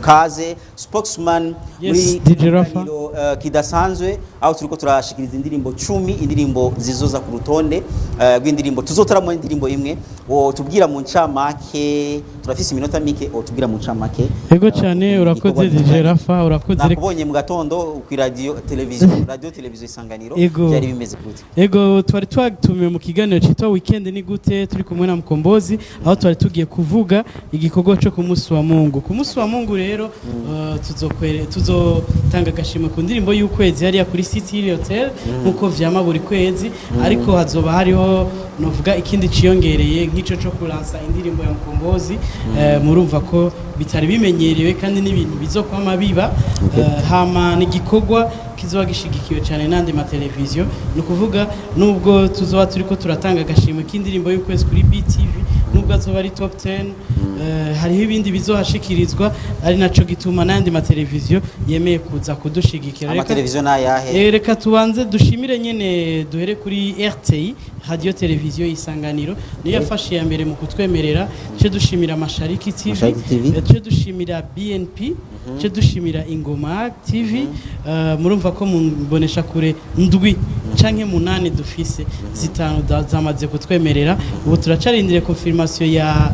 Kaze spokesman. Yes, muri DJ Rafa. kiganiro kidasanzwe aho turiko turashikiriza indirimbo 10, indirimbo zizoza ku rutonde rw'indirimbo tuzotaramo indirimbo imwe. Wo tubwira mu ncamake, turafise iminota mike, wo tubwira mu ncamake. Ego cyane, urakoze igikorwa DJ gitunganyije. Rafa, urakoze. Nakubonye mu gatondo ku radio televiziyo, radio televiziyo Isanganiro. Ego. Byari bimeze gute? Ego, twari twatumiwe mu kiganiro cyitwa Weekend ni gute, turi kumwe na Mkombozi, aho twari tugiye kuvuga igikorwa cyo ku munsi wa Mungu. Ku munsi wa Mungu rero tuzotanga agashimwe ku ndirimbo y'ukwezi hariya kuri City Hill Hotel, nkuko vyama buri kwezi, ariko hazoba hariho novuga ikindi ciyongereye nk'ico co kuransa indirimbo ya Mkombozi. Murumva ko bitari bimenyerewe kandi n'ibintu bizokwama biba. Hama ni igikorwa kizoba gishigikiwe cyane n'andi mateleviziyo. Ni ukuvuga nubwo tuzoba turiko turatanga agashimwe k'indirimbo y'ukwezi kuri BTV, nubwo azoba ari top 10, hariho ibindi bizohashikirizwa, ari naco gituma n'andi mateleviziyo yemeye kuza kudushigikira. Amateleviziyo n'ayahe? Reka tubanze dushimire nyene, duhere kuri RTI, Radio Televiziyo Isanganiro, niyo yafashe iya mbere mu kutwemerera. Ce dushimira Mashariki TV, Mashariki TV. Ce dushimira BNP, ce dushimira Ingoma TV. Murumva ko mu mbonesha kure ndwi canke munani dufise, zitanu zamaze kutwemerera. Ubu turacarindiriye confirmation ya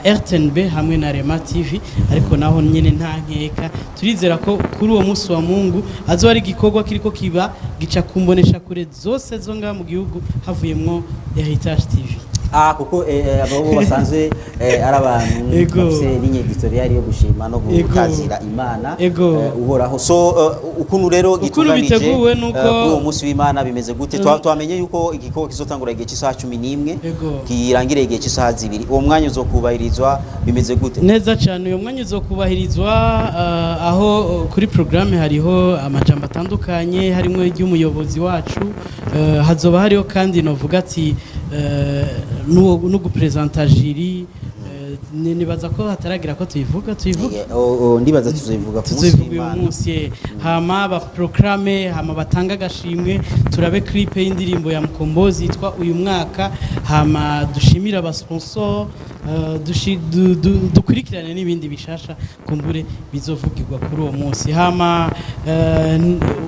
RTNB hamwe na Rema TV, ariko naho nyene nta nkeka, turizera ko kuri uwo munsi wa Mungu azoba ari igikorwa kiriko kiba gica ku mbonesha kure zose zo ngaha mu gihugu, havuyemwo Heritage TV. Ah, kuko abo basanzwe ari abantu bafise ligne éditoriale yo gushima no gutazira Imana uhoraho. So ukuntu rero Ukuntu gitunganije biteguwe nuko kuri uwo munsi w'Imana bimeze gute? Twamenye yuko igikorwa kizotangura igihe cy'isaha 11, kirangire igihe cy'isaha 2. Uwo mwanya uzokubahirizwa, bimeze gute? Neza cyane, uyu mwanya uzokubahirizwa, aho kuri programme hariho amajambo atandukanye, harimo iry'umuyobozi wacu, hazoba hariho kandi novuga ati no gupresenta jury. Nibaza ko hataragira ko tuyivuga. Ndibaza tuzoyivuga ku munsi Tuzoyivuga uyu w'Imana. munsi. Hama baproclame, hama batanga agashimwe, turabe clip y'indirimbo ya Mkombozi yitwa Uyu Mwaka, hama dushimire abasponsor, dukurikirane n'ibindi bishasha kumbure bizovugirwa kuri uwo munsi. Hama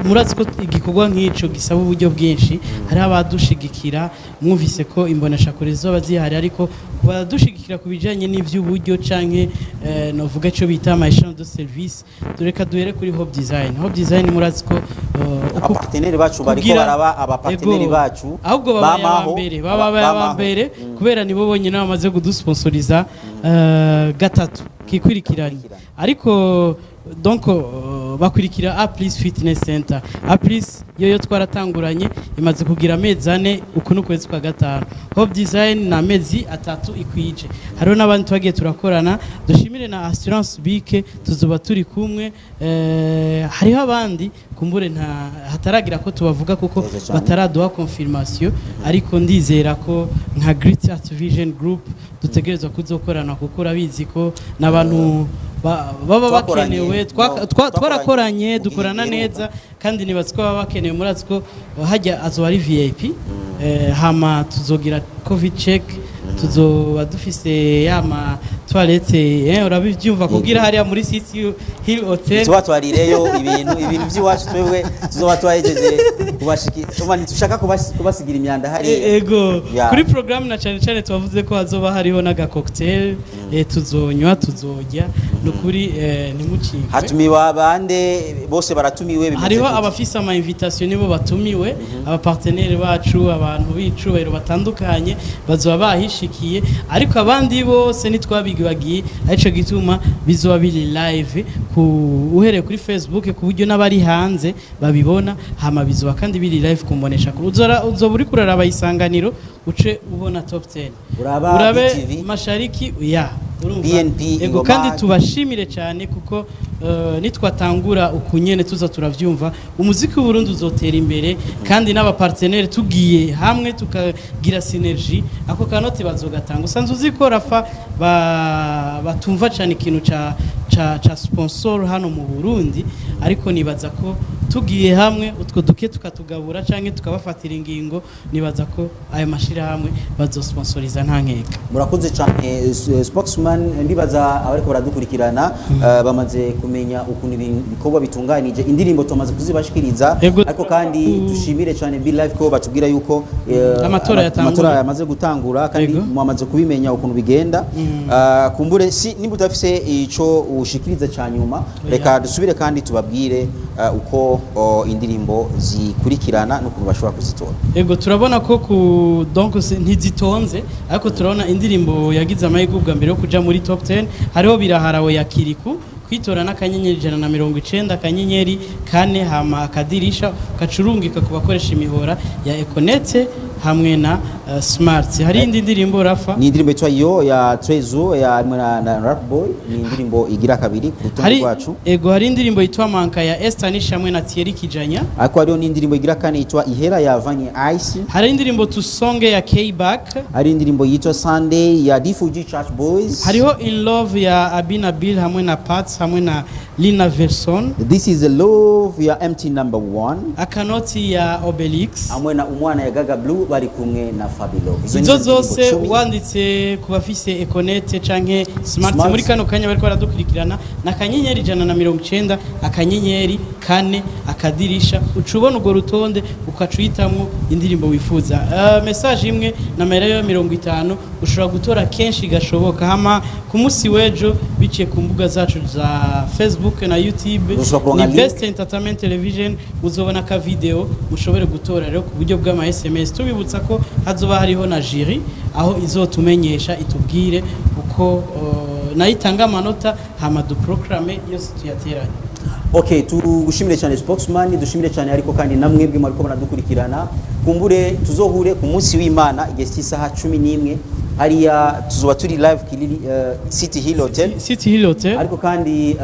murazi ko igikorwa nk'ico gisaba uburyo bwinshi. Hariho abadushigikira, mwumvise ko imboneshakure zizoba zihari, ariko badushigikira ku bijanye n'ivy'uburyo canke novuga ico bita ama échange de service. Tureka duhere kuri Hope Design. Hope Design, murazi ko Abaparteneri bacu bariko baraba abaparteneri Ego. bacu Ahubwo babaye bamaho, abambere, babaye bamaho. abambere kubera nibo bonyine bamaze kudusponsoriza gatatu kikwirikiranye. Ariko donc bakurikira A Plus Fitness Center. A Plus yo twaratanguranye, imaze kugira amezi 4, uku n'ukwezi kwa gatanu. Hope Design ni amezi 3 ikwije. Hariho n'abandi twagiye turakorana, dushimire na Assurance Bike, tuzoba turi kumwe. Hariho abandi kumbure nta hataragira ko tubavuga kuko Neza cyane. bataraduha confirmation, ariko ndizera ko nka Great Art Vision Group dutegerezwa kuzokorana, kuko urabizi ko n'abantu baba Twakoranye, bakenewe. no, Twarakoranye, mu gihe dukorana giheruka. neza, kandi nibaza ko baba bakenewe. Murazi ko hajya azoba ari VIP, hama tuzogira covid check, tuzoba dufise yama toilette, urabivyumva, kugira hariya muri City Hill Hotel. Tubatwarireyo ibintu by'iwacu, twebwe tuzoba twahejeje kubashiki, ntitushaka kubasigira imyanda hariya. Ego. Ya. Kuri programme na cyane cyane twavuze ko hazoba hariho n'aga cocktail, tuzonywa, tuzorya, nukuri ntimucikwe. Hatumiwe abande? Bose baratumiwe, bimeze Hariho gute? abafise ama invitation nibo batumiwe, abapartenaire bacu, abantu b'icubahiro batandukanye bazoba bahishikiye, ariko abandi bose ntitwabibagiye, arico gituma bizoba biri live ku uhereye kuri Facebook, ku buryo n'abari hanze babibona. Hama bizoba kandi biri live kumbonesha kure. Uzoba uriko uraraba Isanganiro, uce ubona top 10, Uraba urabe BTV. Mashariki ya urumva. BNP, Ego. Ingoma. Kandi tubashimire cyane kuko nitwatangura ukunyene tuza turavyumva, umuziki w'Uburundi uzotera imbere, kandi n'abapartenaire tugiye hamwe tukagira synergie, ako kanoti bazogatanga. Usanzwe uzi ko Rafa batumva cyane ikintu ca sponsor hano mu Burundi, ariko nibaza ko Tugiye hamwe, utwo duke tukatugabura canke tukabafatira ingingo, nibaza ko ayo mashirahamwe bazosponsoriza nta nkeka. Murakoze cyane, spokesman. Ndibaza abariko baradukurikirana bamaze kumenya ukuntu ibikorwa bitunganije, indirimbo tumaze kuzibashikiriza. Ariko kandi dushimire cyane Be Live ko batubwira yuko Amatora yatanguye. Amatora yamaze gutangura kandi mwamaze kubimenya ukuntu bigenda. Kumbure si nimba udafise ico ushikiriza ca nyuma, reka dusubire kandi tubabwire uko indirimbo zikurikirana n'ukuntu bashobora kuzitora. Ego, turabona ko ku donc ntizitonze, ariko turabona indirimbo yagize amahirwe ubwa mbere yo kuja muri top 10, hariho Biraharawe ya Kiriku. Kwitora n'*190*4 hama akadirisha kacurungika ku bakoresha imihora ya Econet hamwe na Smart. Hari indi ndirimbo, Rafa? Ni indirimbo yitwa Yo ya Trezo ya hamwe na Rap Boy, ni indirimbo igira kabiri ku rutonde Hari rwacu. Ego, hari indirimbo yitwa Manka ya Esther Nish hamwe na Thierry Kijanya. Ariko hariho n'indirimbo igira kane yitwa Ihera ya Vanye Ice. Hari indirimbo Tusonge ya K-Back. Hari indirimbo yitwa Sunday ya D4G Church Boys. Hariho In Love ya Abina Bill hamwe na Pats hamwe na Lina Verson. This is the Love ya MT Number One. Akanoti ya Obelix. Hamwe na Umwana ya Gaga Blue bari kumwe na Fabilo. Izo ni Izo indirimbo zose 10. wanditse ku bafise Econet canke Smart, Smart. muri kano kanya bariko baradukurikirana, na *190*4 akadirisha, uca ubona urwo rutonde, ukaca uhitamwo indirimbo wifuza. Message imwe na mahera yo 50, ushobora gutora kenshi gashoboka. Hama ku munsi w'ejo, biciye ku mbuga zacu za Facebook na YouTube, Ushobora kuronka ni link. Best Entertainment Television, uzobona ka video mushobore gutora rero ku buryo bw'ama SMS. Tubibutsa ko hazoba hariho na jury, aho izotumenyesha, itubwire uko nayo itanga amanota, hama duproclame yose tuyateranye. Okay, tugushimire cyane, spokesman, dushimire cyane ariko kandi namwebwe mwariko muradukurikirana. Kumbure tuzohure ku munsi w'Imana igihe cy'isaha 11, hariya tuzoba turi live Kiriri City Hill Hotel. City Hill Hotel. Ariko kandi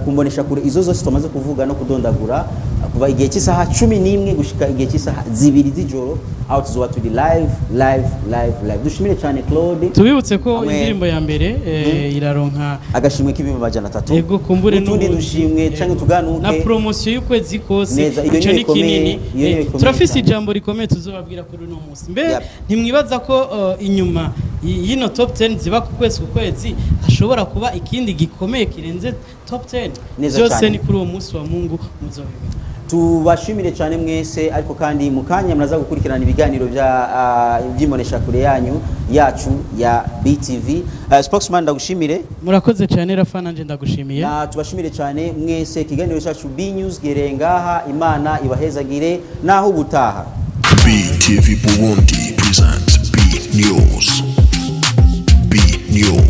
kumbonesha kure izo zose tumaze kuvuga no kudondagura, kuva igihe cy'isaha 11 gushika igihe cy'isaha 2 z'ijoro, aho tuzoba turi live, live, live, live. Dushimire cyane Claude. Tubibutse ko Hamwe indirimbo ya mbere iraronka agashimwe k'300,000. Ego, kumbure n'utundi n'ubundi. dushimwe canke tuganuke. Na promotion y'ukwezi kose. Neza, iyo Ico niyo ni ikomeye, kinini. iyo niyo ikomeye Turafise cyane. ijambo rikomeye tuzobabwira kuri uno munsi. Mbe ntimwibaza ko inyuma y'ino top 10 ziba ku kwezi ku kwezi hashobora kuba ikindi gikomeye kirenze top 10? Neza Byose cyane. ni kuri uwo munsi wa Mungu muzobimenya. Tubashimire cyane mwese, ariko kandi mu kanya muraza gukurikirana ibiganiro bya by'imbonesha kure yanyu yacu ya BTV. Spokesman, ndagushimire. Murakoze cyane, Rafa, nanje ndagushimiye. Na tubashimire cyane mwese. Ikiganiro cyacu B News gihereye ngaha. Imana ibahezagire, naho ubutaha. BTV Burundi presents B News. B News.